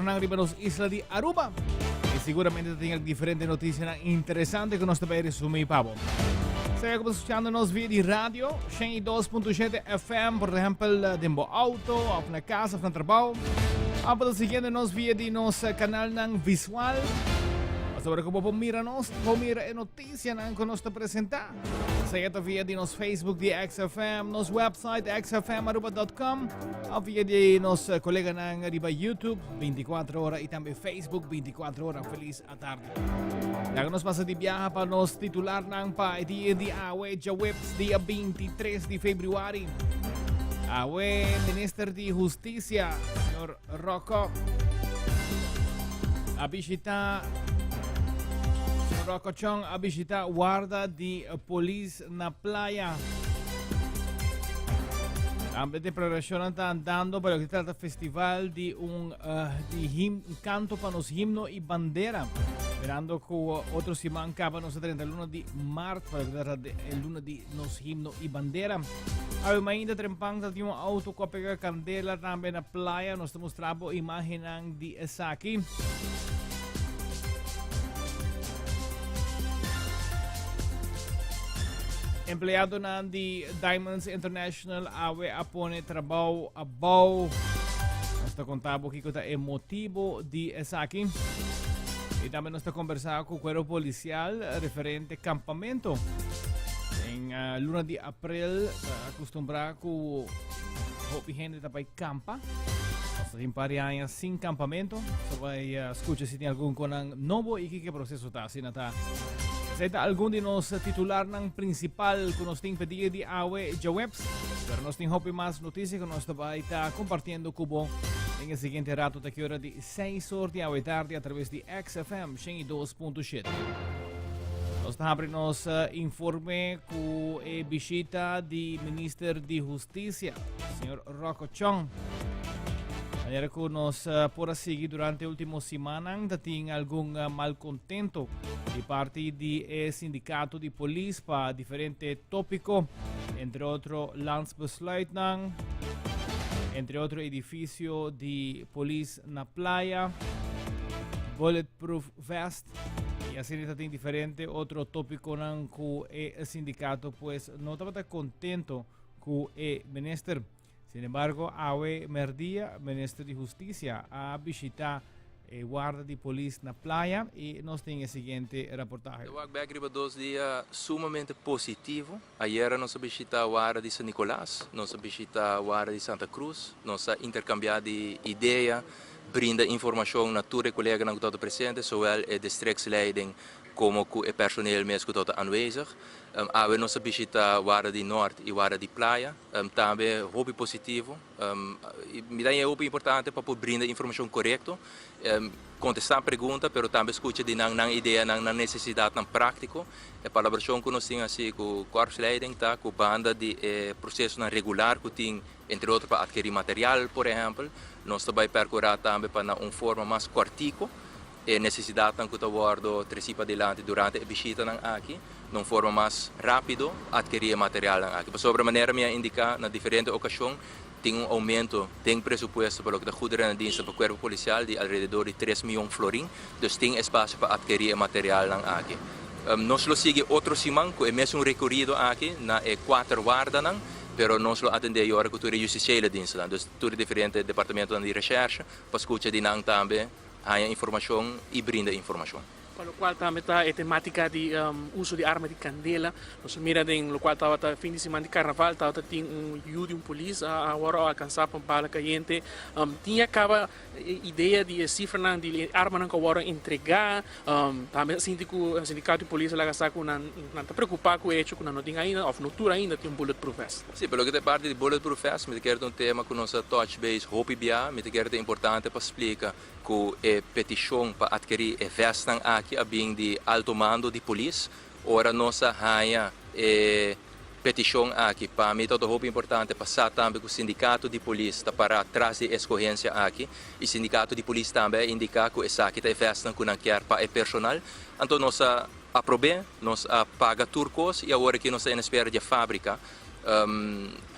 nan riba nos isla di Aruba. Y seguramente tin diferente noticianan interesante cu nos ta bay resumi pa bo. Sea cu escuchando nos via di radio, 102.7 FM, por ejemplo, den bo auto, of na casa, of na trabao. Of ta siguiendo nos via di nos canalnan visual. Sobre cu bo por mira nos, por mira e noticianan cu nos ta presenta. Sea ta via di nos Facebook di XFM, nos website xfmaruba.com of via di nos coleganan riba YouTube 24 ora y tambe Facebook 24 ora. Feliz atardi. Laga nos pasa di biaha pa nos titularnan pa e dia di awe, djaweps, dia 23 di februari. Awe, minister di Husticia, señor Rocco, a bishita señor Rocco Chong a bishita warda di polis na playa. Tambe de preparacionnan ta andando pa loke trata festival di un uh, di him, canto pa nos himno y bandera. Mirando cu otro siman caba nos 30 luna di maart pa loke trata de luna di nos himno y bandera. Awe mainta trempan ta tin un auto cu a pega candela tambe na playa. Nos ta mustra bo imagennan di esaki. Empleadonan di Diamonds International awe a pone trabou abou. Nos ta conta bo kico ta e motibo di esaki. Y tambe nos ta conversa cu cuerpo policial referente campamento. Den uh, luna di april ta acostumbra cu hopi hende ta bay campa. Nos ta tin par di aña sin campamento. So bay uh, scucha si tin algun conan nobo y kiko proceso ta. Asina ta. Esey ta algun di nos titularnan principal cu nos tin pe dia di awe djaweps. Pero nos tin hopi mas noticia cu nos ta bay ta compartiendo cu bo den e siguiente rato ta ki ora di 6 or di awe tardi a traves di XFM 102.7. Nos ta habri nos eh, informe cu e bishita di Minister di Husticia, señor Rocco Chong. Manera cu nos eh, por a sigui durante ultimo simanan, ta tin algun eh, malcontento di parti di e sindicato di polis pa diferente topico, entre otro landsbesluitnan, entre otro edificio di polis na playa, bulletproof vest y asina ta tin diferente otro topiconan cu e sindicato pues no tabata contento cu e minister. Sin embargo, awe merdia minister di Husticia a bishita e warda di polis na playa y nos tin e siguiente reportahe. Ta wak bek riba dos dia sumamente positivo. Ayera nos a bishita warda di San Nicolas, nos a bishita warda di Santa Cruz, nos a intercambia di idea, brinda informacion na tur e coleganan cu tabata presente, zowel e districtsleiding como cu e personeel mes cu tabata aanwezig. Awe nos a bishita warda di Noord y warda di Playa, tambe hopi positivo. Mi ta haña hopi importante pa por brinda informacion corecto, contesta pregunta, pero tambe scucha di nan nan ideanan, nan necesidadnan practico. E palabracion cu nos tin haci cu Korpsleiding ta cu banda di e procesonan regular cu tin, entre otro pa adkeri material, por ehempel, nos ta bay percura tambe pa na un forma mas cortico e necesidadnan cu ta wordo treci padilanti durante e bishitanan aki, na un forma mas rapido adkeri e materialnan aki. Pasobra manera mi a indica na diferente ocasion, tin un aumento den presupuesto pa loke ta goederenendiensten pa cuerpo policial di alrededor di tres miyon florin, dus tin espacio pa adkeri e materialnan aki. Nos lo sigui otro siman cu e mesun recorido aki na e cuater wardanan, pero nos lo atende e ora cu tur e justiciële dienstennan, dus tur e diferente departamentonan di recherche, pa scucha di nan tambe, haña informacion y brinda informacion. Pa locual tambe ta e tematica di uso di arma di candela. Nos a mira den locual tabata fin di siman di carnaval tabata tin un yu di un polis a awor a alcansa pa un bala cayente. Tin ya caba e idea di e cifranan di e armanan cu a worde entrega. Tambe a sinti cu sindicato di polis a laga sa cu nan ta preocupa cu e hecho cu nan no tin ainda of no tur ainda tin un bulletproof vest. Si, pa loke ta e parti di bulletproof vest mi ta kere ta un tema cu nos a touch base hopi bia. Mi ta kere ta importante pa splica ku e petishon pa atkerí e vèstnan aki a bin di alto mando di polis. Ora nos a haña e petishon aki, pa mi tabata hopi importante pa sa tambe ku sindikato di polis ta pará tras di e eskohensia aki i sindikato di polis tambe a indiká ku esaki ta e vèstnan ku nan kier pa e personal. Anto nos a aprob'é, nos a paga tur kos i awor aki nos ta en espera di e fábrika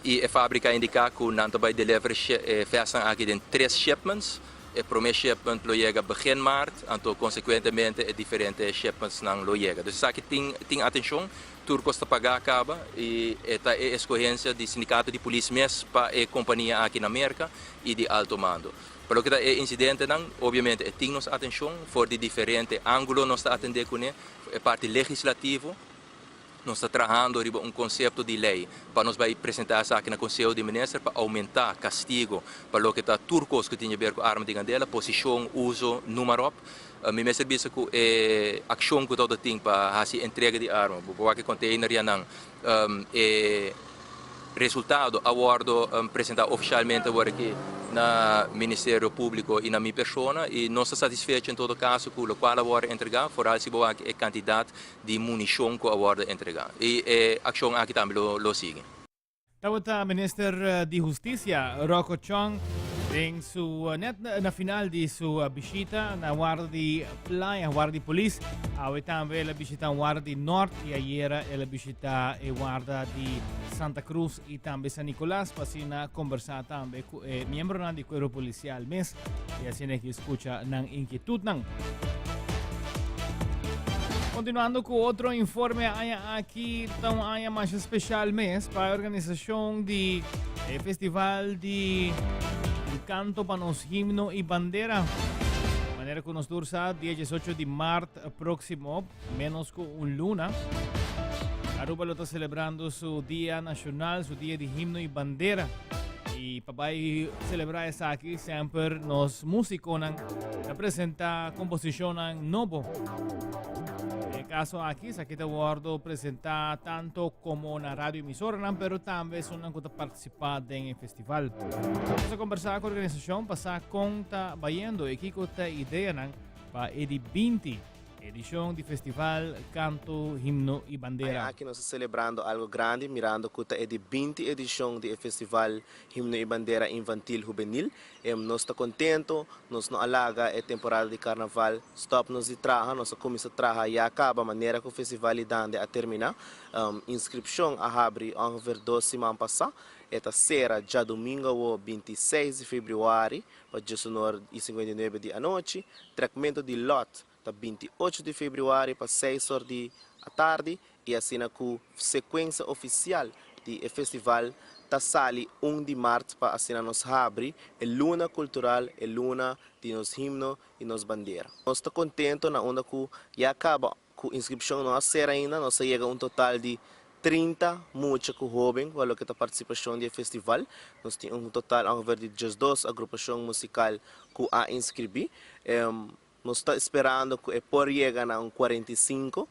i e fábrika a indiká ku nan ta bai deliver e vèstnan aki den tres shipments. E prome shipment lo yega begin maart, anto consecuentemente e diferente shipmentsnan lo yega. Dus esaki tin tin atencion, tur cos ta paga caba y e ta e escogencia di sindicato di polis mes pa e compania aki na Merca y di alto mando. Pa loke ta e incidentenan, obviamente e tin nos atencion, for di diferente angulo nos ta atende cune, e parti legislativo, Nos ta trahando riba un konsepto di lei pa nos bai presentá esaki na Konseho di Minister pa oumentá kastigo pa loke ta tur kos ku tin haber ku arma di kandela, posishon, uso, numa ròp. Mi mester bisa ku e akshon ku tabata tin pa hasi entrega di arma, bo por wak e container rianan, e resultado a wordo presenta oficialmente awor aki na Ministerio Publico y na mi persona y nos ta satisfecho en todo caso cu locual a wordo entrega, vooral si bo wak e cantidad di municion cu a wordo entrega y e accion aki tambe lo sigui. Tabata Minister di Husticia, Rocco Chong, den su net na final di su bishita na warda di Playa, warda di polis. Awe tambe el a bishita warda di Noord y ayera el a bishita e warda di Santa Cruz y tambe San Nicolas pa asina conversa tambe cu e miembronan di cuerpo policial mes y asina ki escucha nan inquietudnan. Continuando cu otro informe aña aki ta un aña mas especial mes pa e organisacion di e festival di canto pa nos himno y bandera. Manera cu nos tur sa, dia 18 di maart proximo, menos cu un luna, Aruba lo ta celebrando su dia nacional, su dia di himno y bandera. Y pa bay celebra esaki, semper nos musiconan ta presenta composicionnan nobo. Den e caso aki, esaki ta wordo presenta tanto como na radio emisoranan, pero tambe esunnan cu ta participa den e festival. Nos a conversa cu organisacion pa sa con ta bayendo y kico ta ideanan pa e di 20 Edicion di Festival Canto, Himno y Bandera. Aña aki nos ta celebrando algo grandi mirando cu ta e di 20 edicion di e Festival Himno y Bandera Infantil Hubenil. Nos ta contento, nos no a laga e temporada di Carnaval stop nos di traha, nos a cuminsa traha ya caba manera cu Festival y Dande a termina. Inscripcion a habri ongeveer dos siman pasa, e ta cera djadomingo awo 26 di februari pa diesunor y 59 di anochi. Trekmento di lot ta 28 di februari pa seis or di atardi y asina cu secuencia oficial di e festival ta sali 1 di maart pa asina nos habri e luna cultural, e luna di nos himno y nos bandera. Nos ta contento na unda cu ya caba cu inscripcion no a cera ainda, nos a yega un total di 30 mucha cu hoben pa loke ta participacion di e festival. Nos tin un total ongeveer di 12 agrupacion musical cu a inscribi. Nos ta sperando cu e por yega na un 45,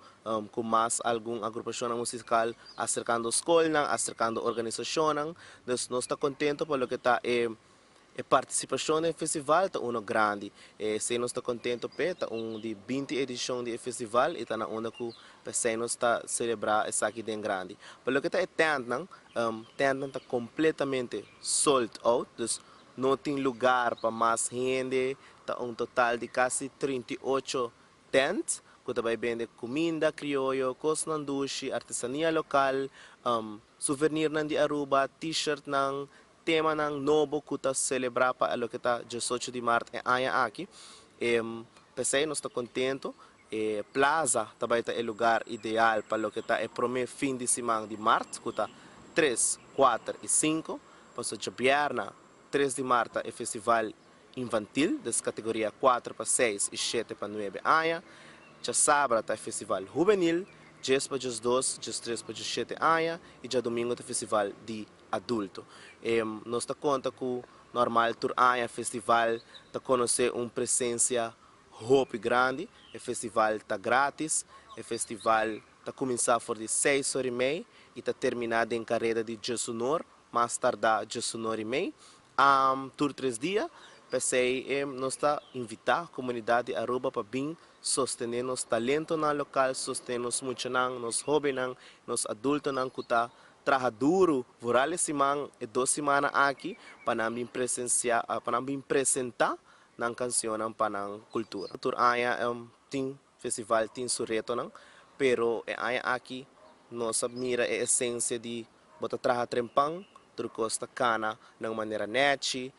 cu mas algun agrupacionnan musical acercando scolnan, acercando organisacionnan. Dus nos ta contento pa loke ta e E participacion den e festival ta uno grandi. Esey nos ta contento p'e, ta un di 20 edicion di e festival y ta na unda cu p'esey nos ta celebra esaki den grandi. Pa loke ta e tentnan, tentnan ta completamente sold out, dus no tin lugar pa mas hende, ta un total di casi 38 tent cu ta bay bende cuminda crioyo, cosnan dushi, artesania local, souvenirnan di Aruba, t-shirtnan, Temanan nobo ku ta selebrá pa loke ta 18 di mart e aña aki. P'esei nos ta kontentu. E plaza ta bai ta e lugar ideal pa loke ta e promé fin di siman di mart, ku ta 3, 4 i 5. Pasobra djabièrna 3 di mart ta e festival infantil, des kategoria 4 pa 6 i 7 pa 9 aña. Djasabra ta e festival hubenil, 10 pa 12, 13 pa 17 aña i djadumingu ta festival di adulto. E nos ta konta ku normal tur aña festival ta konosé un presensia hopi grandi. E festival ta gratis. E festival ta kuminsá for di seis or i mei i ta terminá den kareda di djesunor, mas tardá djesunor i mei, tur tres dia. P'esei nos ta invitá komunidat di Aruba pa bin sostené nos talentonan lokal, sostené nos muchanan, nos hóbennan, nos adultonan ku ta Traha duru vooral e siman e dos simannan aki pa nan bin presencia pa nan bin presenta nan cancionnan pa nan cultura. Tur aña tin festival tin su retonan pero e aña aki nos a mira e esencia di bo ta traha trempan tur cos ta cana na un manera nechi.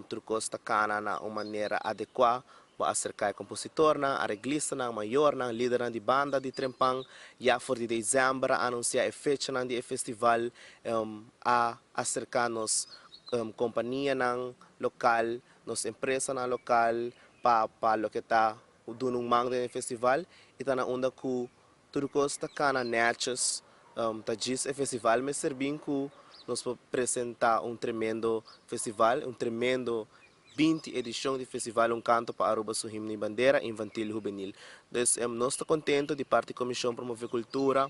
Tur kos ta kana na un manera adekuá. Bo a aserká e kompositornan, areglistanan, mayornan, lidernan di banda di Trempan. Ya for di desèmber a anunsiá e fechanan di e festival. A aserká nos kompanianan lokal, nos empresanan lokal pa pa loke ta duna un man den e festival i ta na unda ku tur kos ta kana nètjes. Ta djis e festival mester bin ku nos por presentá un tremendo festival, un tremendo 20 edishon di festival Un Kanto pa Aruba su Himno i Bandera Infantil Hubenil. Dus nos ta kontento di parti Komishon Promove Kultura,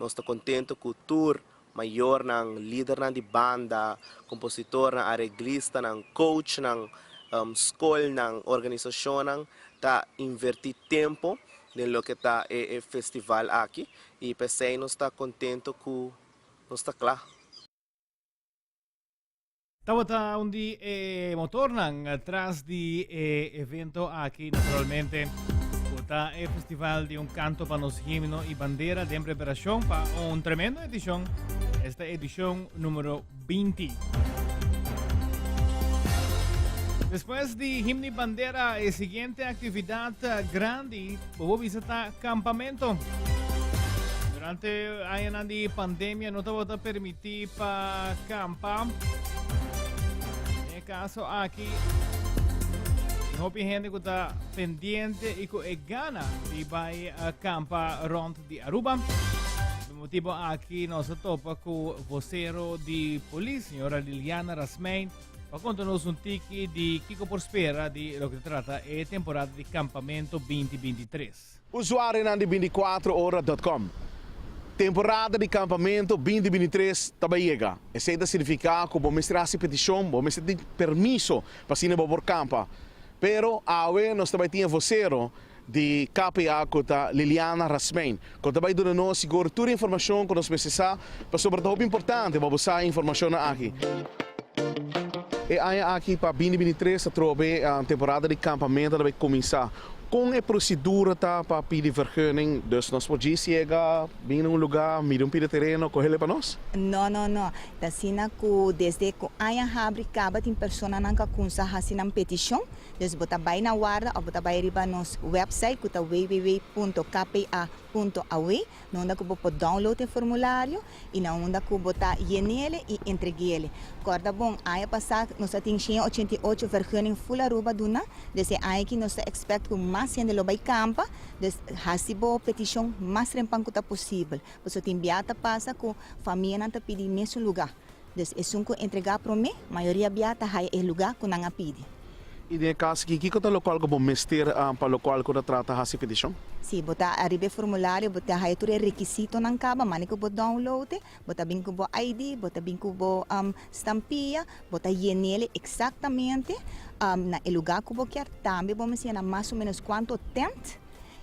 nos ta kontento ku tur mayornan, lidernan di banda, kompositornan, areglistanan, coachnan, skolnan, organisashonnan ta invertí tempu den loke ta e festival aki i p'esei nos ta kontento ku nos ta kla. Tabata un di e motornan tras di e evento aki, naturalmente, ku ta e festival di un kanto pa nos himno i bandera den preparashon pa un tremendo edishon, esta edishon numero 20. Despues di himno i bandera, e siguiente aktividat grandi bo por bisa ta kampamento. Durante añanan di pandemia no tabata permití pa kampa. Den e kaso aki, tin hopi hende ku ta pendiente i ku e gana di bai kampa rònt di Aruba. Pa e motibu aki nos a topa ku vosero di polis, señora Liliana Rasmijn, pa konta nos un tiki di kiko por spera di loke ta trata e temporada di kampamento 2023. Usuarionan di binticuatro ora dot com, Temporada di kampamentu 2023 ta bai yega. Esei ta signifiká ku bo mester hasi petishon, bo mester tin permiso pa asina bo por kampa. Pero awe nos ta bai tin e vosero di KPA ku ta Liliana Rasmijn ku ta bai duna nos sigur tur e informashon ku nos mester sa pasobra ta hopi importante pa bo sa e informashonnan aki. E aña aki pa 2023 atrobe temporada di kampamentu ta bai kuminsá. Kon e prosedura ta pa pidi vergunning? Dus nos por djis yega, bin na un lugá, midi un pida tereno, kohele pa nos? No, no, no. Ta asina ku desde ku aña habri kaba tin personanan ku a kumsa hasi nan petishon. Dus bo ta bai na warda òf bo ta bai riba nos wèpsait ku ta www.kpa.aw, na unda ku bo por download e formulario i na unda ku bo ta yen'ele i entreg'ele. Kòrda bon, aña pasá nos a tin 188 vergunning ful Aruba duna, dus e aña aki nos ta expect ku mas hende lo bai kampa, dus hasi bo petishon mas rempan ku ta posibel, pasobra tin bia ta pasa ku famianan ta pidi mesun lugá, dus esun ku entregá promé, mayoria bia ta haya e lugá ku nan a pidi. I den e kas aki, kiko ta lokual ku bo mester pa lokual ku ta trata hasi petishon? Si bo ta ariba e formulario, bo ta haya tur e rekisitonan kaba, mane ku bo download e, bo ta bin ku bo ID, bo ta bin ku bo stampia, bo ta yen'el eksaktamente na e lugá ku bo kier. Tambe bo mester yena mas o ménos kuantu tent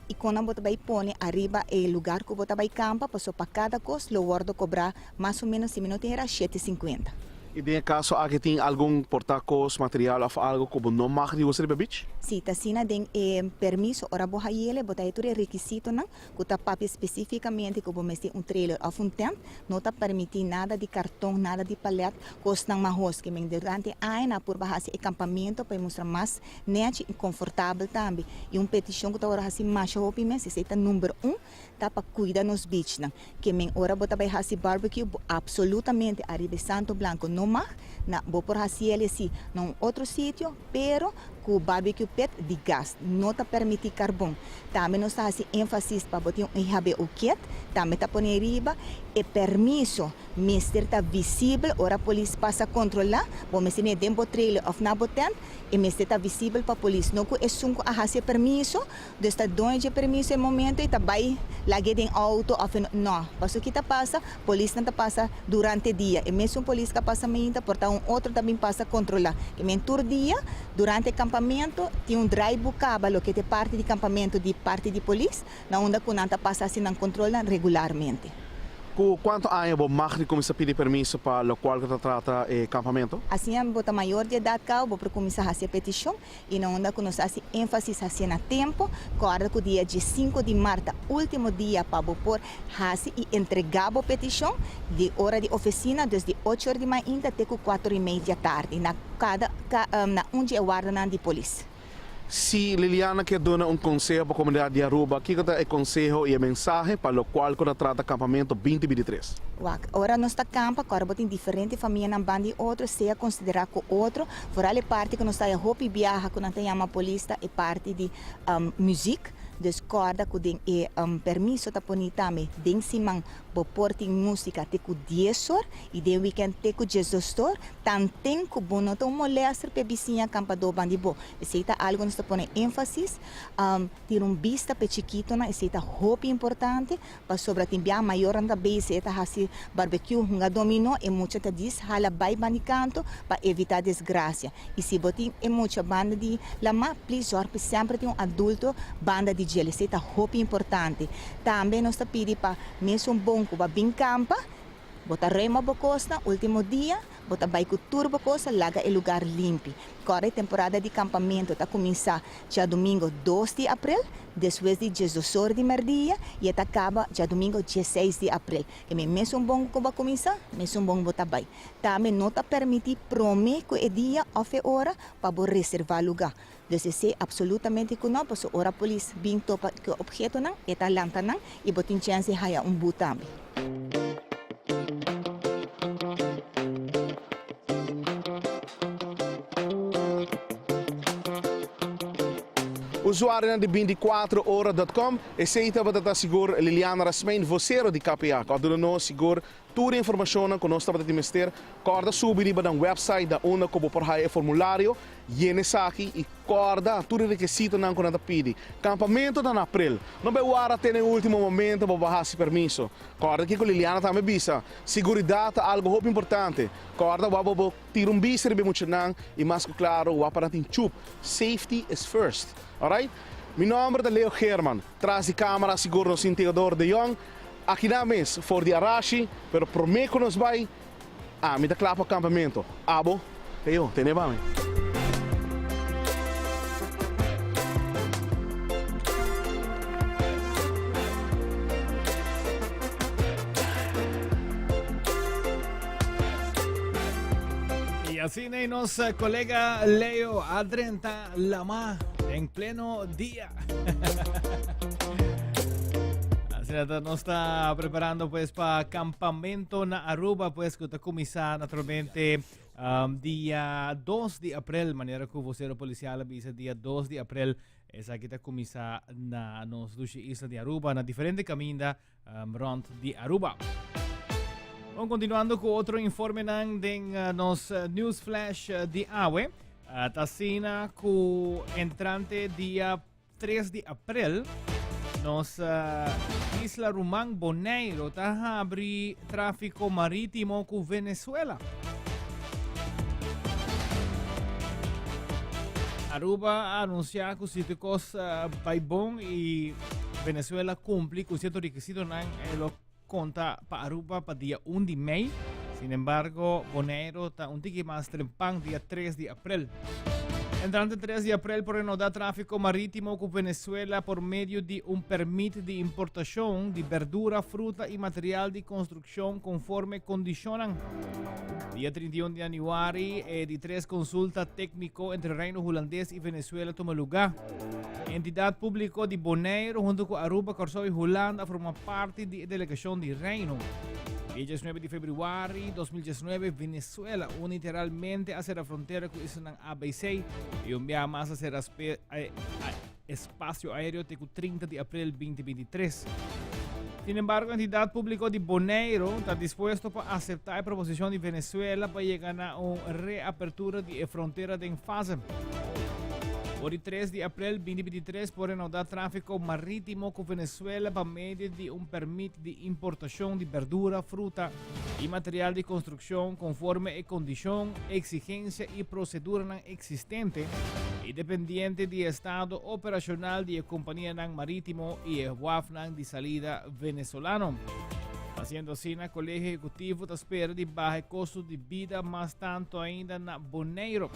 i kon nan bo ta bai pone ariba e lugar ku bo ta bai kampa, pasobra pa kada kos lo wòrdu kobrá mas o ménos, si mi no tin era, shete sinkuenta. I den e kaso aki tin algun por ta kos, material òf algu ku bo no mag di usa riba e beach? Si, ta asina den e permiso ora bo hayele bo ta haye tur e rekisitonan ku ta papia spesifikamente ku bo mester un trailer òf un tent, no ta permití nada di karton, nada di palet, kosnan mahos ke men durante e aña nan a purba hasi e kampamento pa e mustra mas nechi i konfortabel tambe. I un petishon ku ta wòrdu hasi masha hopi mes, esei ta number un, ta pa kuida nos beachnan. Ke men ora bo ta bai hasi barbecue bo absolutamente ariba e Santo Blanco no mag, na bo por hasi el esi na un otro sitio pero ku barbecue pit di gas, no ta permiti karbon. Tambe nos ta hasi enfasis pa bo tin un EHBO kit, tambe ta pone riba e permiso mester ta visibel ora polis pasa kontrola, bo mester tene den bo trailer of na bo tent, e mester ta visibel pa polis, no ku esun ku a hasi e permiso Dus ta doño dje permiso e momento y ta bay lag'e den auto of e no. Paso ki ta pasa? Polisnan ta pasa durante dia. E mesun polis ka pasa mainta por ta un otro ta bin pasa controla. Ke men tur dia durante e campamento tin un draaiboek caba loke ta e parti di campamento di parti di polis na unda cu nan ta pasa haci nan controlnan regularmente. Ku kuantu aña bo mag di kuminsá pidi permiso pa lokual ku ta trata e kampamentu? Asina bo ta mayor di edat kau bo por kuminsá hasi e petishon i na unda ku nos hasi énfasis hasié na tempu. Kòrda ku dia diesinku di mart ta último dia pa bo por hasi i entregá bo petishon di ora di ofisina, dus di ocho or di mainta te ku kuater i mei di atardi na kada na un di e wardanan di polis. Si Liliana kier duna un conseho pa comunidad di Aruba, kico ta e conseho y e mensahe pa locual cu ta trata Campamento 2023? Wak, ora nos ta campa, cora bo tin diferente famianan banda di otro, sea considera cu otro, vooral e parti cu nos ta haya hopi biaha cu nan ta yama polis ta e parti di muziek, dus corda cu den e permiso ta poni tambe den siman bo por tin musica te cu dies or y den weekend te cu diesdos or, Tanten ku bo no ta un molester p'e bisiña kampadó ban di bo. Esei ta algu nos ta pone énfasis. Tira un bista p'e chikitonan, esei ta hopi importante, pasobra tin bia mayornan ta bezi e ta hasi barbekiú, hunga dominó, e mucha ta dis hala bai ban di kanto pa evitá desgrasia. I si bo tin e mucha banda di lamá, plis zòrg pa semper tin un adulto banda di djel. Esei ta hopi importante. Tambe nos ta pidi pa mesun bon ku bo a bin kampa, Bo ta rema bo kosnan ultimo dia, bo ta bai ku tur bo kosa laga e lugar limpi. Kòrda e temporada di kampamentu ta kuminsá djadumingo dos di aprel, despues di diesdos or di mèrdia i e ta kaba djadumingo dieseis di aprel. Ke mi mesun bon ku bo a kuminsá, mesun bon bo ta bai. Tambe no ta permití promé ku e dia òf e ora pa bo reservá lugá. Dus esei absolutamente ku no, pasobra ora polis bin topa ku e ophetonan, e ta lanta nan i bo tin chèns di haya un but tambe. Usuarionan di 24 ora dot com, esey tabata ta sigur Liliana Rasmijn, vocero di KPA, cu a duna nos sigur tur e informacionnan cu nos tabata tin mester. Corda subi riba nan website na unda cu bo por haya e formulario, yena esaki y Corda tur e rekisitonan ku nan ta pidi. Kampamentu ta na aprel. No bai wara te na e ultimo momento pa bo hasi permiso. Corda kiko Liliana tambe bisa, Siguridat ta algo hopi importante. Corda wak bo bo tira un bista riba e muchanan i mas ku klaro wak pa nan tin chup. Safety is first. Alright? Mi nomber ta Leo Geerman. Tras di camera sigur nos tin Theodore de Jong. Aki nan mes for di Arashi, pero prome ku nos bai, Ami ta kla pa kampamento. Abo? Leo, tene pa mi. Y asina y nos colega Leo a drenta lama en pleno dia. Asina ta, nos ta preparando pues pa campamento na Aruba pues que ta comienza naturalmente um, dia 2 de april, manera que vocero policial avisa dia 2 de april, esa que ta comienza na nos dushi isla de Aruba, na diferente caminda um, rond di Aruba. Bon, continuando cu otro informenan den uh, nos uh, news flash uh, di awe. Uh, ta asina cu entrante dia 3 di april nos uh, isla Ruman Bonaire ta habri tráfico marítimo cu Venezuela. Aruba a anuncia cu si tur cos uh, bai bon y Venezuela cumpli cu cierto requisitonan e lo conta pa Aruba pa dia 1 di mei. Sin embargo, Bonaire ta un tiki mas trempan dia 3 di april. Entrante 3 di april por renoda tráfico marítimo cu Venezuela por medio di un permit di importacion di berdura, fruta y material di construccion conforme condicionnan. Dia 31 di januari, e di tres consulta técnico entre Reino Hulandes y Venezuela tuma lugar. Entidad Público di Bonaire hunto cu Aruba, Kòrsou y Hulanda a forma parti di e delegacion di Reino. Dia 19 di februari 2019, Venezuela unilateralmente a cera frontera cu islanan ABC y un biaha mas a cera espacio aéreo te cu 30 di april 2023. Sin embargo, Entidad Público di Bonaire ta dispuesto pa acepta e proposicion di Venezuela pa yega na un reapertura di e frontera den fase. For di 3 di april 2023 por reanudá tráfiko marítimo ku Venezuela pa medio di un permit di importashon di berdura, fruta i material di konstrukshon konforme e kondishon, eksigensia i proseduranan eksistente i dependiente di e estado operashonal di e kompanianan marítimo i e wafnan di salida venezolano. Haciendo asina, Colegio Ehecutivo ta spera di baha e costo di bida mas tanto ainda na Boneiro.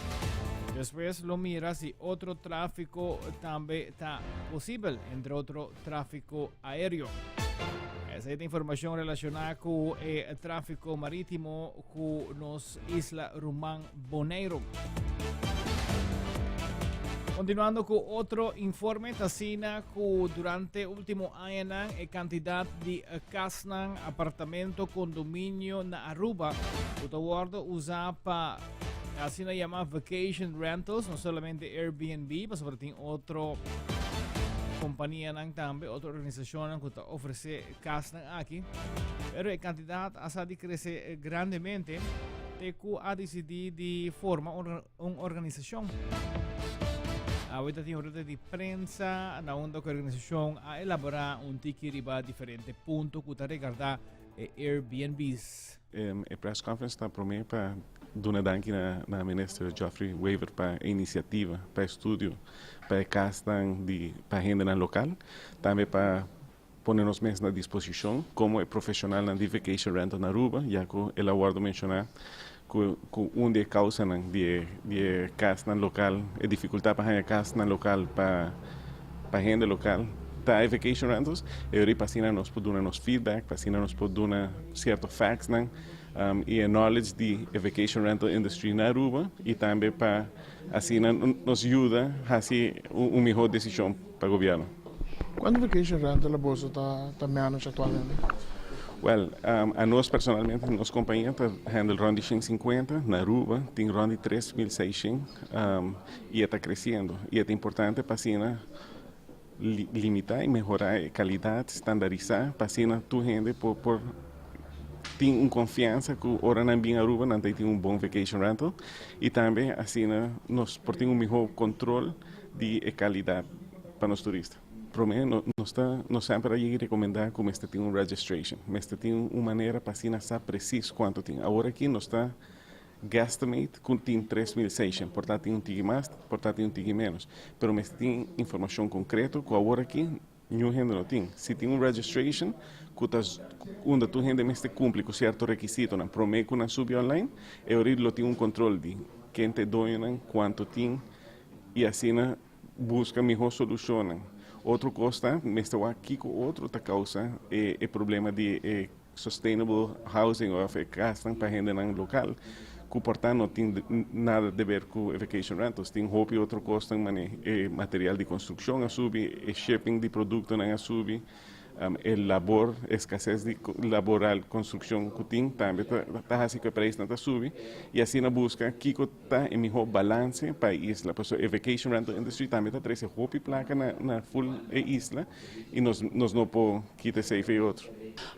Despues lo mira si otro trafico tambe ta posibel, entre otro trafico aereo. Esa ta informacion relaciona cu e trafico maritimo cu nos isla ruman Boneiro. Continuando cu otro informe, ta asina cu durante ultimo añanan e cantidad di casnan, apartamento, condominio na Aruba cu ta wordo usa pa asina yama vacation rentals, no solamente Airbnb, pasobra tin otro companianan tambe, otro organisacionnan cu ta ofrece casnan aki, pero e cantidad a sa di crece grandemente te cu a dicidi di forma un, un organisacion. Awe ta tin un ruta di prensa na unda cu e organisacion a elabora un tiki riba diferente punto cu ta regarda e Airbnbs. E press conference ta prome pa duna danki na na Minister Geoffrey Wever pa e iniciativa, pa e studio, pa e casnan di pa hendenan local, tambe pa pone nos mes na disposicion como e profesionalnan di vacation rental na Aruba, ya cu el a wordo menciona cu cu un di e causanan di e di e casnan local, e dificultad pa haya casnan local pa pa hende local ta e vacation rentals. E ora pa asina nos por duna nos feedback, pa asina nos por duna cierto factsnan y e knowledge di e vacation rental industry na Aruba y tambe pa Asina nos yuda hasi un mihó desishon pa gobièrnu. Kuantu vacation rental boso ta manage aktualmente? Wèl, anos personalmente, nos kompania ta handle rònt di 150, na Aruba tin rònt di 3600 i e ta kresiendo. I e ta importante pa asina limitá i mehorá e kalidat, standarisá pa asina tur hende por por tin un konfiansa ku ora nan bin Aruba nan ta tin un bon vacation rental i tambe asina nos por tin un mihó kontrol di e kalidat pa nos turista. Promé nos ta nos semper a yega rekomendá ku mester tin un registration, mester tin un manera pa asina sa presis kuantu tin. Awor aki nos ta Guesstimate cu tin 3600, por ta tin un tiki mas, por ta tin un tiki menos, pero mester tin informacion concreto cu awor aki niun hende no tin. Si tin un registration cu ta unda tur hende mester cumpli cu cierto requisitonan prome cu nan subi online, e ora lo tin un control di ken ta e doñonan, cuanto tin y asina busca miho solucionnan. Otro cos ta mester wak kico otro ta causa e problema di e Sustainable housing of e casnan pa hendenan local cu por ta no tin nada de ver cu e vacation rentals. Tin hopi otro cosnan mane e material di construccion a subi, e shipping di productonan a subi, e labor, escasez di laboral construccion cu tin tambe ta haci cu e prijsnan ta subi y asina busca kico ta e miho balance pa e isla. Pasobra e vacation rental industry tambe ta trece hopi placa na full e isla y nos nos no por kita esey fe otro.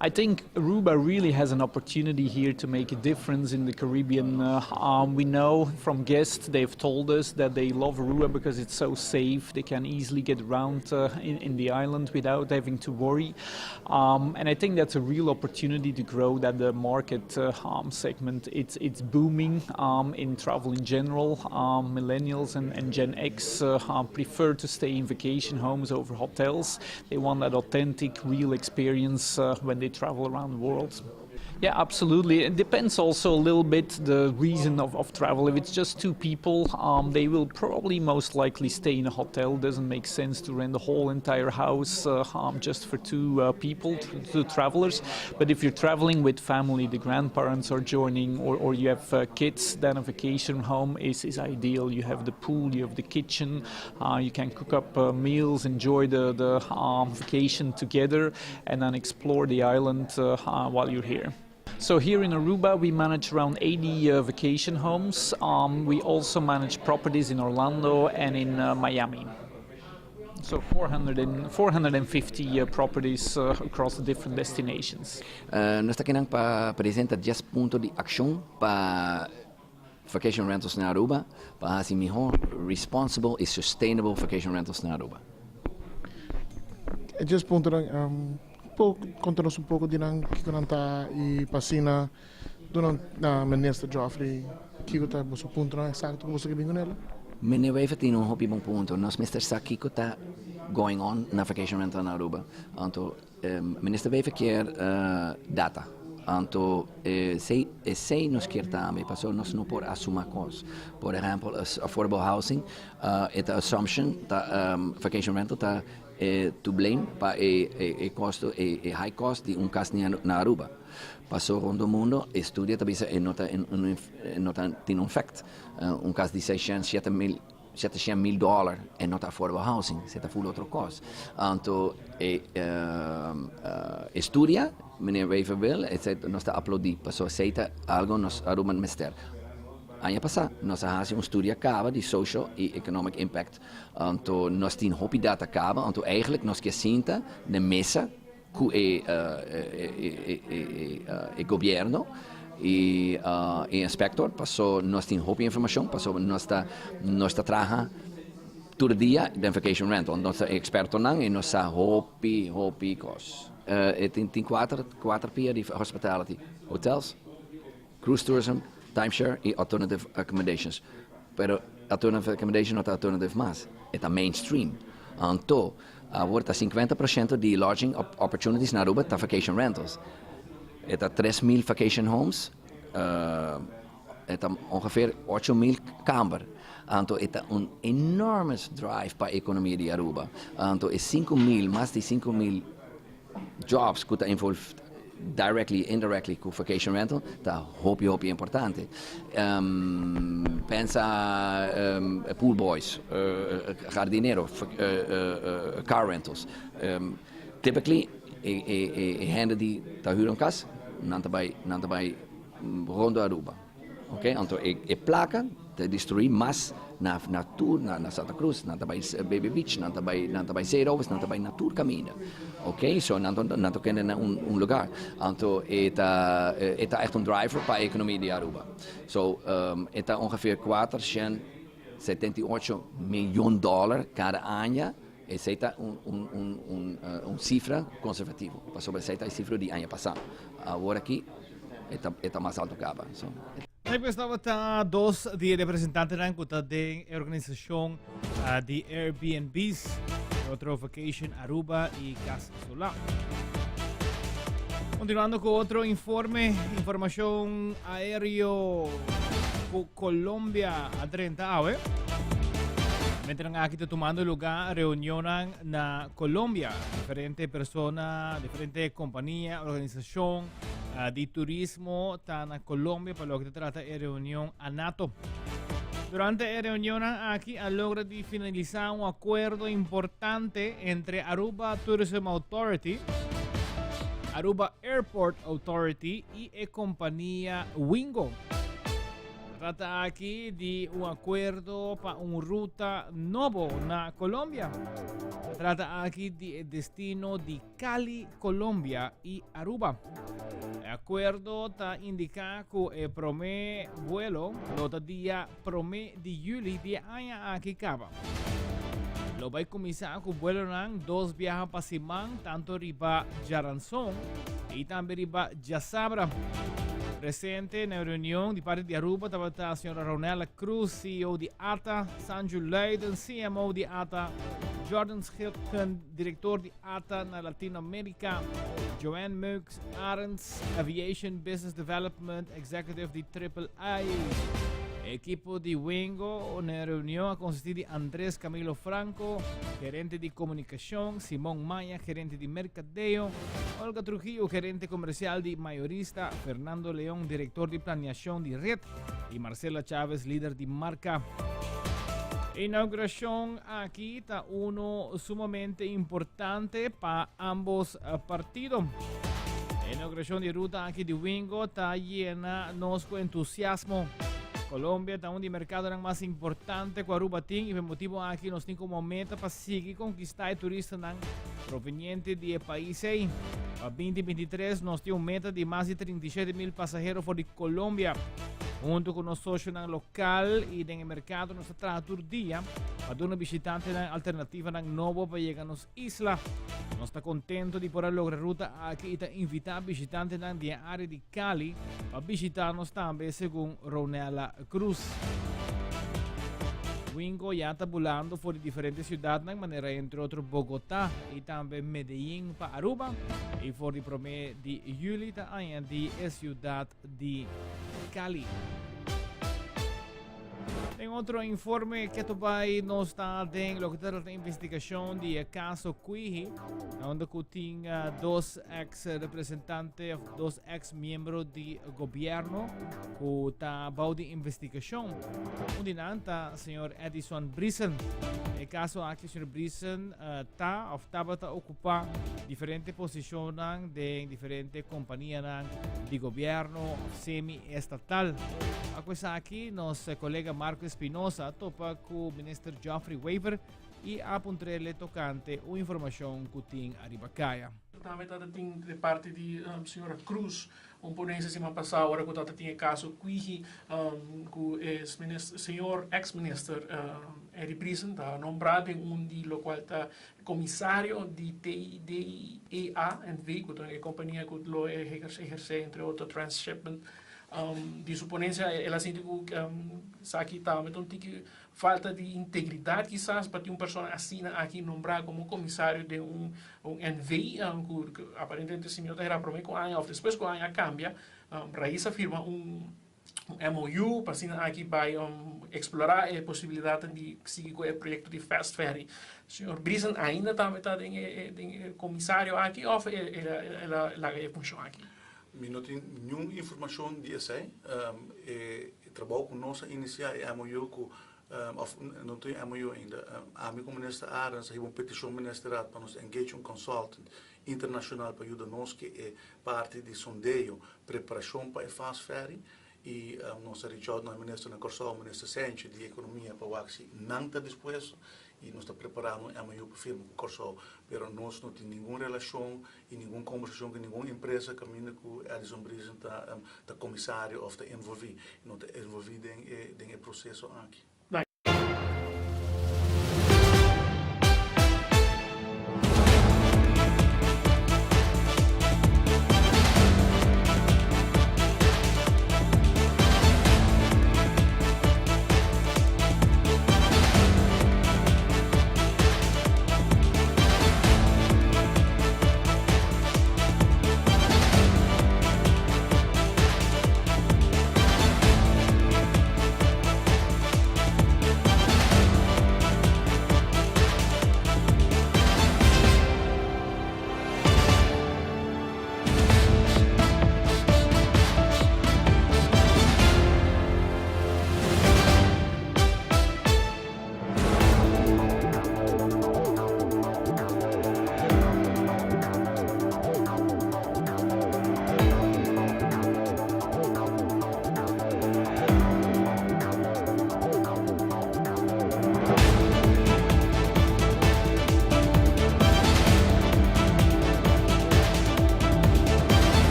I think Aruba really has an opportunity here to make a difference in the Caribbean. Uh, um, we know from guests, they've told us that they love Aruba because it's so safe. They can easily get around uh, in, in the island without having to worry. Um, and I think that's a real opportunity to grow that the market uh, um, segment. It's, it's booming um, in travel in general. Um, millennials and, and Gen X uh, um, prefer to stay in vacation homes over hotels. They want that authentic, real experience uh, when they travel around the world. Yeah, absolutely. It depends also a little bit the reason of, of travel. If it's just two people, um, they will probably most likely stay in a hotel. Doesn't make sense to rent the whole entire house uh, um, just for two uh, people, two travelers. But if you're traveling with family, the grandparents are joining, or, or you have uh, kids, then a vacation home is, is ideal. You have the pool, you have the kitchen, uh, you can cook up uh, meals, enjoy the, the um, vacation together, and then explore the island uh, uh, while you're here. So here in Aruba, we manage around 80 uh, vacation homes. Um, we also manage properties in Orlando and in uh, Miami. So 400 and, 450 uh, properties uh, across the different destinations. Uh, nos ta aki pa presenta 10 punto di accion pa vacation rentals na Aruba, pa haci miho responsible y sustainable vacation rentals na Aruba. E 10 punto um, conta nos un poco di nan kico nan ta y pa asina duna na minister Geoffrey kico ta boso punto nan exacto cu boso ke bin cu nel. Meneer Wever tin un hopi bon punto. Nos mester sa kico ta. going on na vacation rental na Aruba. Anto Minister Wever kier data. Anto esey nos kier tambe pasobra nos no por asuma cos. Por ehempel affordable housing e ta assumption ta vacation rental ta to blame pa e costo e high cost di un cas na Aruba. Paso rond mundo e studio ta bisa e no ta no ta tin un effect. Un cas di seishent shete mil 700 mil dollar e no ta affordable housing, se ta full otro cos. Anto e e studia meneer Wever wil e nos ta aplaudi pasobra esey ta algo nos Aruba mester. Aña pasa nos a haci un studia caba di social y economic impact anto nos tin hopi data caba anto eigenlijk nos kier sinta den mesa cu e e gobierno y e inspector paso nos tin hopi informacion paso nos ta nos ta traha tur dia den vacation rental nos ta expertonan y nos sa hopi hopi cos. E tin tin cuater cuater pia di hospitality hotels cruise tourism timeshare y alternative accommodations pero alternative accommodation no ta alternative mas e ta mainstream anto Awor ta 50 por ciento di lodging opportunities na Aruba ta vacation rentals. E ta 3000 vacation homes, e ta ongeveer 8000 kamber. Anto e ta un enormous drive pa economia di Aruba. Anto e 5000, mas di 5000 jobs cu ta involved directly y indirectly cu vacation rental ta hopi hopi importante. Pensa pool boys, jardinero, car rentals. Typically e hende di ta huur un cas nan ta bay nan ta bay rondo Aruba. Ok, anto e placa ta destrui mas na na tur na na Santa Cruz, nan ta bai Baby Beach, nan ta bai nan ta bai Zeerovers, nan ta bai na tur caminda. Ok, so nan nan ta kende na un un lugar. Anto e ta e ta echt un driver pa e economia di Aruba. So e ta ongeveer 478 miljoen dollar cada aña. Esey ta un un un un un cifra conservativo, pasobra esey ta e cifra di aña pasa. Awor aki e ta e ta mas alto caba. So. Despues tabata dos di e representantenan cu ta den e organisacion di Airbnb's, otro Vacation Aruba y Cas Solar. Continuando cu otro informe, informacion aereo cu Colombia a drenta awe. Mientras aki ta tumando lugar reunionnan na Colombia. Diferente persona, diferente compania, organisacion uh, di turismo ta na Colombia pa loke ta trata e reunion ANATO. Durante e reunionnan aki a logra di finalisa un acuerdo importante entre Aruba Tourism Authority, Aruba Airport Authority y e compania Wingo. Trata aki di un acuerdo pa un ruta nobo na Colombia. Trata aki di e destino di Cali, Colombia y Aruba. E acuerdo ta indica cu e prome vuelo lo ta dia prome di juli di e aña aki caba. Lo bay cuminsa cu vuelonan dos biaha pa siman tanto riba djaranson y tambe riba Djasabra. Presente na e reunion di parti di Aruba tabata señora Ronella Cruz, CEO di ata, Sanju Luiden, CMO di ata, Jordan Schilken, director di ata na Latinoamerica, Joanne Meux Arends, Aviation Business Development Executive di Triple I. Equipo di Wingo na e reunion a consisti di Andres Camilo Franco, gerente di comunicacion, Simon Maya, gerente di mercadeo, Olga Trujillo, gerente comercial di mayorista, Fernando León, director di planeacion di red y Marcela Chavez, lider di marca. E inauguracion aki ta uno sumamente importante pa ambos eh, partido. E inauguracion di ruta aki di Wingo ta yena nos cu entusiasmo. Colombia ta un di mercadonan mas importante cu Aruba tin y pa e motibo aki nos tin como meta pa sigui conquista e turistanan Proveniente di e pais ei. Pa 2023 nos tin un meta di mas di 37 mil pasahero for di Colombia. Hunto ku nos sosionan lokal i den e merkado nos ta traha tur dia pa duna bishitantenan alternativanan nobo pa yega nos isla. Nos ta kontento di por a logra e ruta aki i ta invitá bishitantenan di e área di Cali pa bishitá nos tambe, segun Ronella Cruz. Wingo ya ta bulando for di diferente ciudadnan manera entre otro Bogotá y tambe Medellín pa Aruba y for di prome di juli ta añadi e ciudad di Cali. Den otro informe que to bai nos ta den lo que ta trata investigacion di e caso Quihi, na unda cu tin dos ex representante of dos ex miembro di gobierno cu ta bou di investigacion. Un di nan ta señor Edison Briesen. E caso aki señor Briesen ta of tabata ocupa diferente posicionnan den diferente companianan di gobierno of semi estatal. Pa cu esaki nos colega Marco Espinosa a topa cu Minister Geoffrey Wever y a puntrele tocante un informacion cu tin ariba caya. Tambe tata tin de parti di señora Cruz un ponencia siman pasa ora cu tata tin e caso Quihi cu e señor ex minister Eddie Briesen ta nombra den un di locual ta comisario di TDEA NV cu ta e compania cu lo eherce entre otro transshipment. Di su ponencia el a sinti cu esaki tambe ta un tiki falta di integridad kisas pa tin un persona asina aki nombra como comisario den un NV cu aparentemente si mi no ta hera prome cu aña of despues cu aña a cambia. Raiz a firma un MOU pa asina aki bai explora e posibilidadnan di sigui cu e proyecto di fast ferry. Señor Briesen ainda tambe ta den e comisario aki of el a laga e funcion aki? Mi no tin niun informacion di esey. E trabou cu nos a inicia e MOU cu of no tin MOU ainda. Ami cu Minister Arends a hiba un peticion Ministerraad pa nos engage un consultant internacional pa yuda nos cu e parti di sondeo, preparacion pa e fast ferry y nos a reach out na e Minister na Corsou, Minister Senchi di Economia pa wak si nan ta dispuesto y nos ta preparando un MOU pa firma cu Corsou, pero nos no tin ningun relacion y ningun conversacion cu ningun empresa caminda cu Edison Briesen ta ta comisario of ta envolvi, no ta envolvi den e den e proceso aki.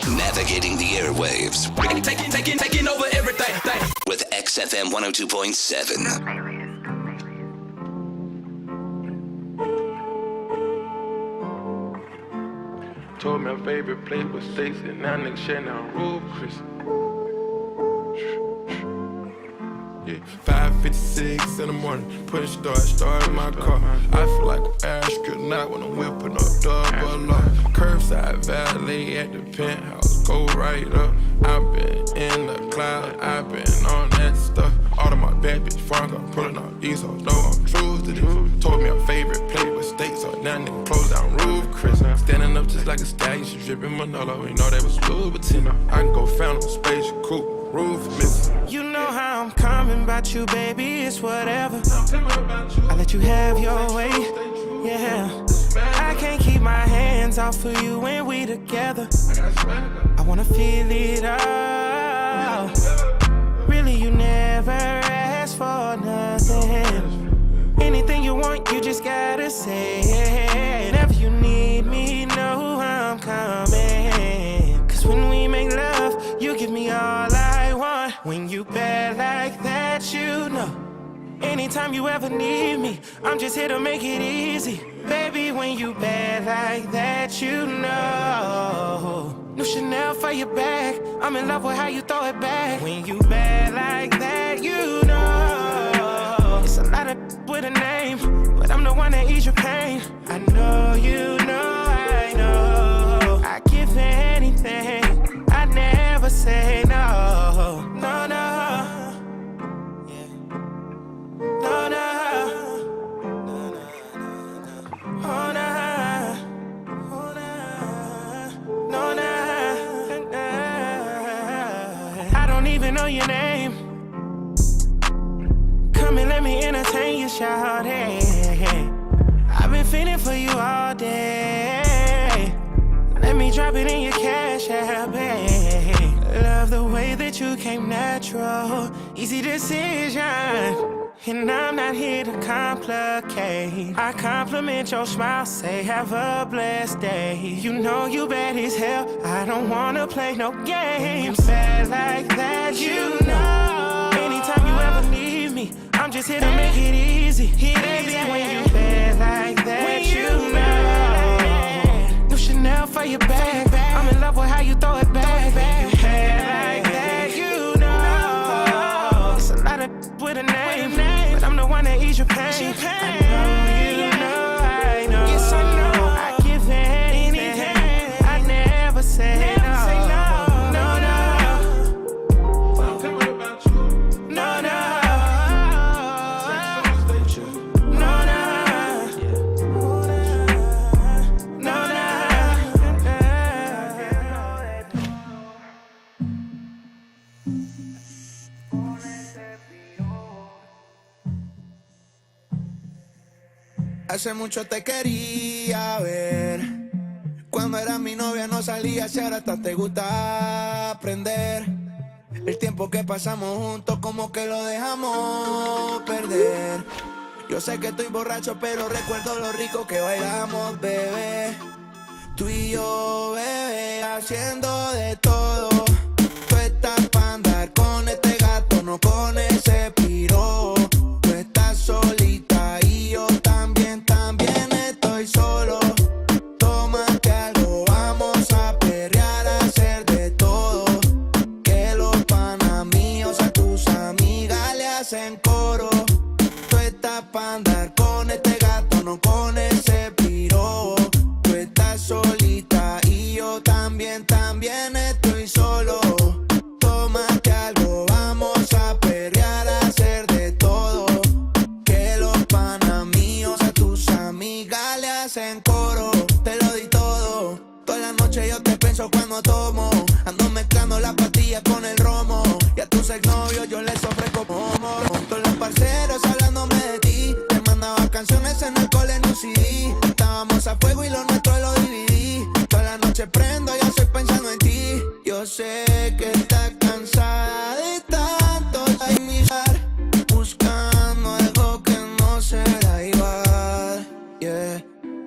Navigating the airwaves. Taking, taking, taking over everything. With XFM 102.7. Told me my favorite place was Stacy, and now nigga shutting down Roof Chris. Yeah, 5:56 in the morning, push start, start my car. I feel like an astronaut when I'm whipping up double R. Curbside valet at the penthouse, go right up. I've been in the cloud, I've been on that stuff. All of my bad bitch farm, I'm pulling up these hoes, know I'm true to this. Told me my favorite plate was steak, so now nigga close down roof, Chris. Standing up just like. like a stallion, she drippin' Manolo. You know that was Louboutin. I can go Phantom, Space Coupe, roof missing. You know how I'm coming about you, baby, it's whatever. I let you have your way, yeah. I can't keep my hands off of you when we together. I wanna feel it all. Really, you never ask for nothing. Anything you want, you just gotta say it. Whenever you need me, know I'm coming. Cause when we make love, you give me all I want. When you bad like that, you know. Anytime you ever need me, I'm just here to make it easy. Baby, when you bad like that, you know. New Chanel for your bag. I'm in love with how you throw it back. When you bad like that, you know. It's a lot of with a name, but I'm the one that ease your pain. I know you know I know. I give anything. I never say no. No, no. No, no. Oh, no. No, no. I don't even know your name. Come and let me entertain you, shawty. I've been feeling for you all day. Let me drop it in your cash app, babe. Love the way that you came natural. Easy decision. And I'm not here to complicate. I compliment your smile, say have a blessed day. You know you bad as hell. I don't wanna play no games. Bad like that, you know. Anytime you ever need me, I'm just here to make it easy. Baby, when you bad like that, you know. New Chanel for your bag. I'm in love with how you throw it back. You bad like that, you know. It's a lot of with a name, but I'm the one that ease your pain. I know you know I know. Yes, I know. I give anything. I never say no. No, no. No, no. No, no. No, no. Hace mucho te quería ver. Cuando era mi novia no salía, si ahora hasta te gusta aprender. El tiempo que pasamos juntos como que lo dejamos perder. Yo sé que estoy borracho, pero recuerdo lo rico que bailamos, bebé. Tú y yo, bebé, haciendo de todo. Tú estás pa' andar con este gato, no con ese piro. Tú estás solita y yo también, también estoy solo. Tómate algo, vamos a perrear, a hacer de todo. Que los panas míos a tus amigas le hacen coro. Tú estás pa' andar con este gato, no con ese piro. Tú estás solita y yo también, también estoy solo. Tómate algo, vamos a perrear, a hacer de todo. Que los panas míos a tus amigas le hacen coro. Te lo di todo. Toda la noche yo te pienso cuando tomo. Ando mezclando la pastilla con el romo. Y a tus exnovios yo les ofrezco pomo. Todos los parceros hablándome de ti. Te mandaba canciones en el cole en un CD. Estábamos a fuego y lo nuestro lo dividí. Toda la noche prendo, yo estoy pensando en ti. Yo sé que estás cansada de tanto mirar. Buscando algo que no será igual. Yeah.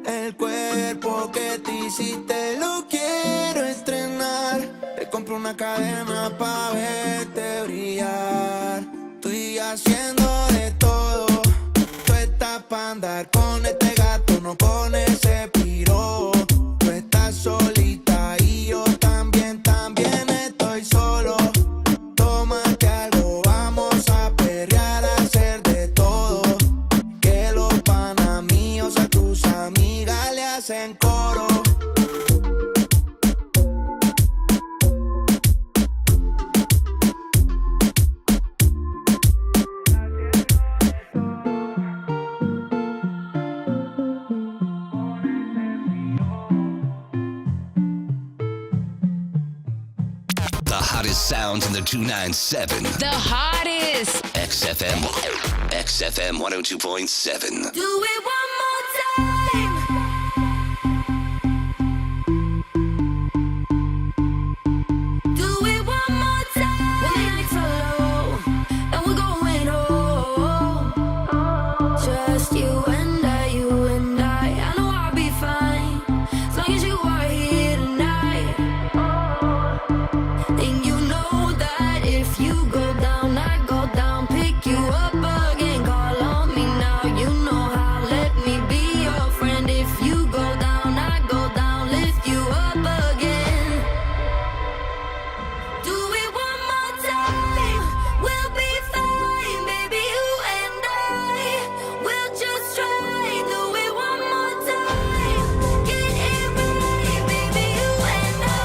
El cuerpo que te hiciste lo quiero estrenar. Te compro una cadena pa' verte brillar. Estoy haciendo de todo. Tú estás pa' andar con este gato, no con ese piro. Tú estás solita y yo también, también estoy solo. Tómate algo, vamos a perrear, a hacer de todo. Que los panas míos a tus amigas le hacen coro. sounds in the 297. The hottest. XFM. XFM 102.7. Do it one more time. Do it one more time. When the lights are low and we're going home. Just you and I, you and I. I know I'll be fine as long as you are here tonight. And you know that if you go down, I go down. Pick you up again, call on me now. You know how. Let me be your friend. If you go down, I go down. Lift you up again. Do it one more time. We'll be fine, baby. You and I. We'll just try. Do it one more time. Get it right, baby. You and I.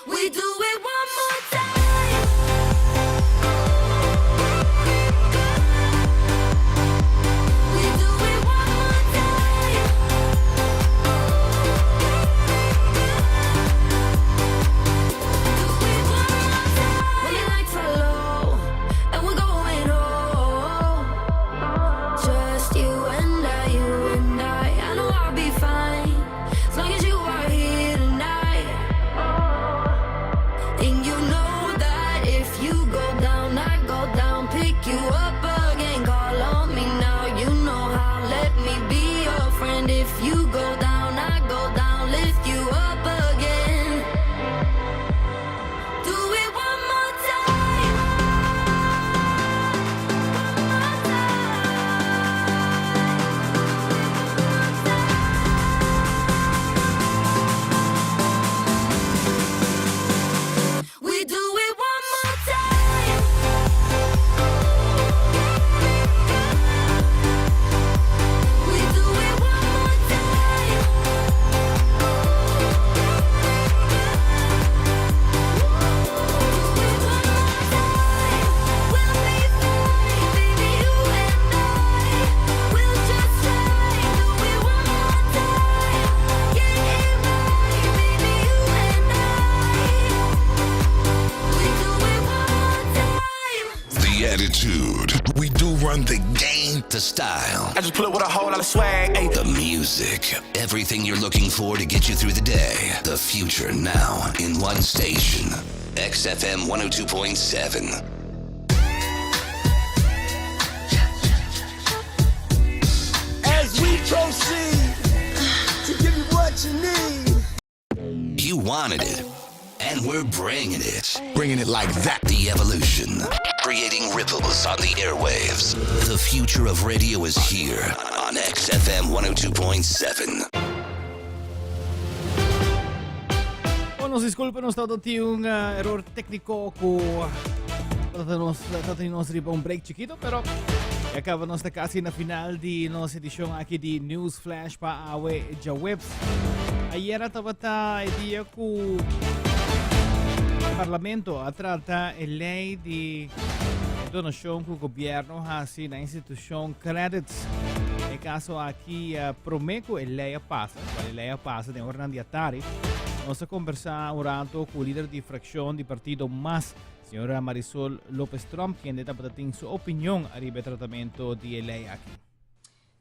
We do it one more time. We do it one more time. When the lights are low and we're going home. Just you and I, you and I. I know I'll be fine as long as you are here tonight. And you know that if you go down, I go down. Pick you up again, call on me now. You know how. Let me be your friend. If you go down, I go down. Lift you up again. Do it one more time. We do it one more time. We do it one more time. We'll be fine, baby. You and I. We'll just try. Do it one more time. Get it right, baby. You and I. We do it one more time. The attitude. We do run the game, the style. I just pull up with a whole lot of swag. Ay. The music. Everything you're looking for to get you through the day. The future now in one station. XFM 102.7. As we proceed to give you what you need. You wanted it, and we're bringing it. Bringing it like that. The evolution. Creating ripples on the airwaves. The future of radio is here on XFM 102.7. Oh, nos disculpa, nos tabatin un error tecnico cu nos tabatin nos riba un break chikito, pero ya caba nos ta casi na final di nos edicion aki di News Flash pa awe djaweps. Ayera tabata e dia cu Parlamento a trata e ley di donacion cu gobierno haci na institucion Qredits. E caso aki prome cu e ley a pasa, cual e ley a pasa den oranan di atari, nos a conversa un rato cu lider di fraccion di partido mas, señora Marisol Lopez Tromp, kende tabata tin su opinion ariba e tratamento di e ley aki.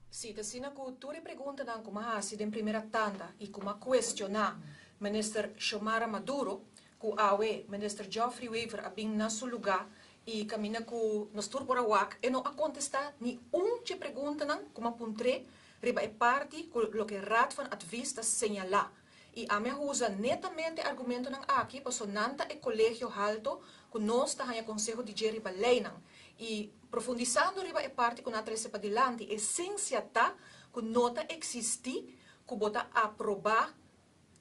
Sí, ta asina ku tur e preguntanan ku m'a hasi den primera tanda i ku m'a kuestioná Minister Xiomara Maduro, ku awe Minister Geoffrey Wever a bin na su lugá i kaminda ku nos tur por a wak, e no a kontestá ni un dje preguntanan ku m'a puntr'é riba e parti ku loke Raad van Advies ta señalá. I ami a usa netamente argumentonan aki paso nan ta e kolegio halto ku nos ta haña konseho di dje riba leinan. I profundisando riba e parti ku nan a trese padilanti, esensia ta ku no ta eksistí ku bo ta aprobá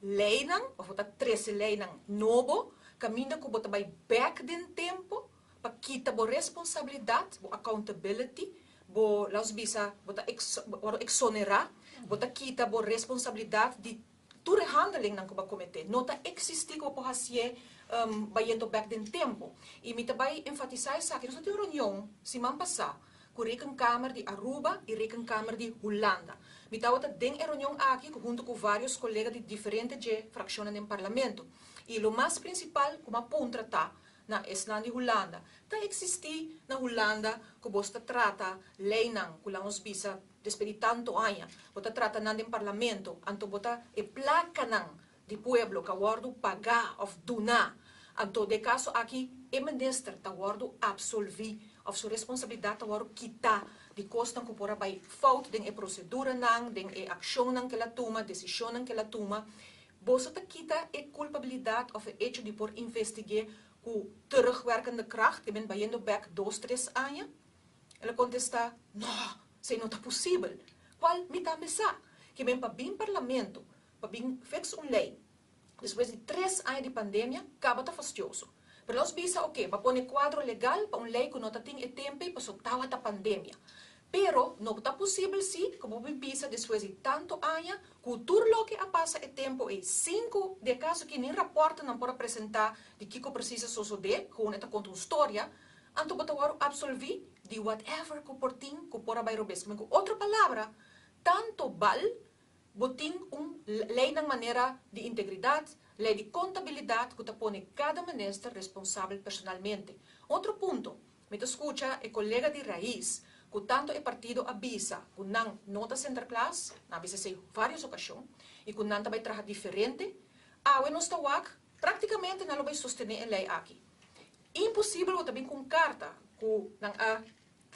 leinan òf bo ta trese leinan nobo kaminda ku bo ta bai bèk den tempu pa kita bo responsabilidat, bo accountability, bo, laos bisa, bo ta wòrdu eksonerá, bo ta kita bo responsabilidat di tur e handelingnan ku bo a kometé. No ta eksistí ku bo por hasié bayendo bèk den tempu. I mi ta bai enfatisá esaki. Nos a tin un reunion siman pasá ku Rekenkamer di Aruba i Rekenkamer di Hulanda. Mi tabata den e reunion aki huntu ku vários kolega di diferente dje frakshonnan den Parlamento. I lo mas prinsipal ku m'a puntra ta na esnan di Hulanda, ta eksistí na Hulanda ku bos ta trata leinan ku la nos bisa despues di tantu aña, bo ta trata nan den parlamento, anto bo ta e plakanan di pueblo ku a wòrdu pagá òf duná, anto den e kaso aki e minister ta wòrdu apsolví òf su responsabilidat ta wòrdu kitá di kosnan ku por a bai fout den e proseduranan, den e akshonnan ku el a tuma, desishonnan ku el a tuma. Boso ta kita e kulpabilidat òf e echo di por investig'é ku terugwerkende kracht, ke men bayendo bèk dos tres aña? El a kontestá, No, esei no ta posibel. Kual mi tambe sa, ke men pa bin parlamento pa bin fix un ley despues di tres aña di pandemia caba ta fastioso. Pero nos bisa ok, pa pone cuadro legal pa un ley cu no ta tin e tempo ey paso tawata pandemia. Pero no ta posibel si cu bo bin bisa despues di tanto aña cu tur loke a pasa e tempo ey sin cu di acaso ki ni raportenan por a presenta di kico precies a sosode, gewoon e ta conta un storia, anto bo ta worde absolvi di whatever cu por tin cu por a bay robes. Cu otro palabra, tanto bal Bo tin un leynan manera di integridad, ley di contabilidad cu ta pone cada minister responsabel personalmente. Otro punto, mi ta scucha e colega di Raiz cu tanto e partido a bisa cu nan no ta Sinterklaas, nan a bisa esey varios ocasion, y cu nan ta bay traha diferente, awe nos ta wak practicamente nan lo bay sostene e ley aki. Imposibel bo ta bin cu un carta cu nan a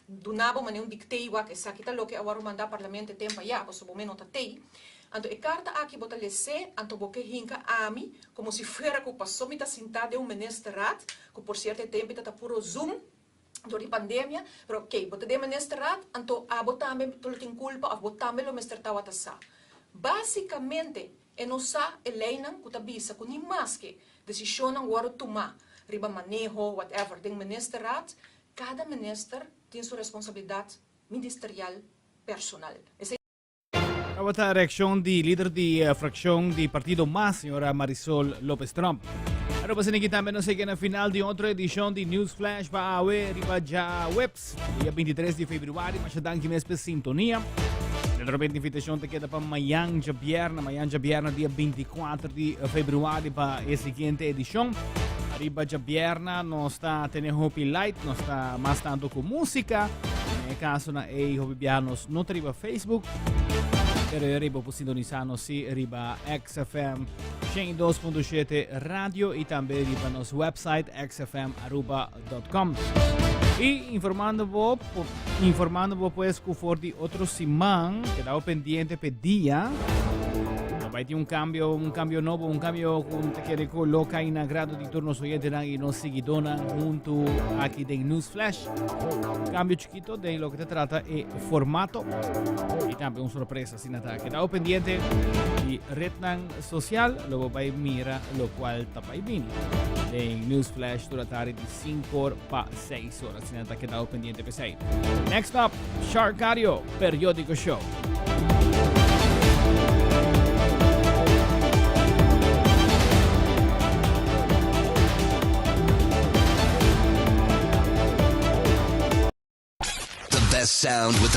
Duna bo manera un dictee wak esaki ta loke a wòrdu manda parlamento e tempu ayá, pasobra bo me no ta tei. Anto e karta aki bo ta les'é, anto bo ke hinka ami komo si fuera ku paso mi ta sintá den un ministerraad, ku por sierto e tempu ta ta puro zoom dor di pandemia, pero oke, bo ta den ministerraad, anto abo tambe lo tin kulpa òf bo tambe lo mester tawata sa. Básikamente e no sa e leinan ku ta bisa ku ni maske desishonnan wòrdu tumá riba maneho, whatever, den ministerraad, Kada minister tin su responsabilidat ministerial personal. Esei. Tabata reaccion di lider di fraccion di partido mas, señora Marisol Lopez Tromp. Aruba Seniki tambe nos yega na final di otro edicion di News Flash pa awe riba djaweps, dia 23 di februari. Masha danki mes pa sintonia. Naturalmente invitacion ta keda pa mayan djabierna, mayan djabierna dia 24 di februari pa e siguiente edicion. Ariba djabierna nos ta tene hopi light, nos ta mas tanto ku música. Den e caso na ei hopi biaha nos no ta riba Facebook, pero e riba por sintonisa nos si riba XFM 102.7 radio y tambe riba nos website xfmaruba.com. Y informando bo, informando bo pues ku for di otro siman, quedao pendiente pe dia, Bai tin un cambio, un cambio nobo, un cambio cu ta kere cu lo cai na grado di tur nos oyentenan y nos siguidónan hunto aki den News Flash. Cambio chiquito den lo que te trata e formato y tambe un sorpresa asina ta. Quedao pendiente di rednan social, lo bo bai mira lo cual ta bai bini den News Flash tur atari di 5 or pa 6 or. Asina ta quedao pendiente pesey. Next up, Sharkario Periódico Show. The best sound with the.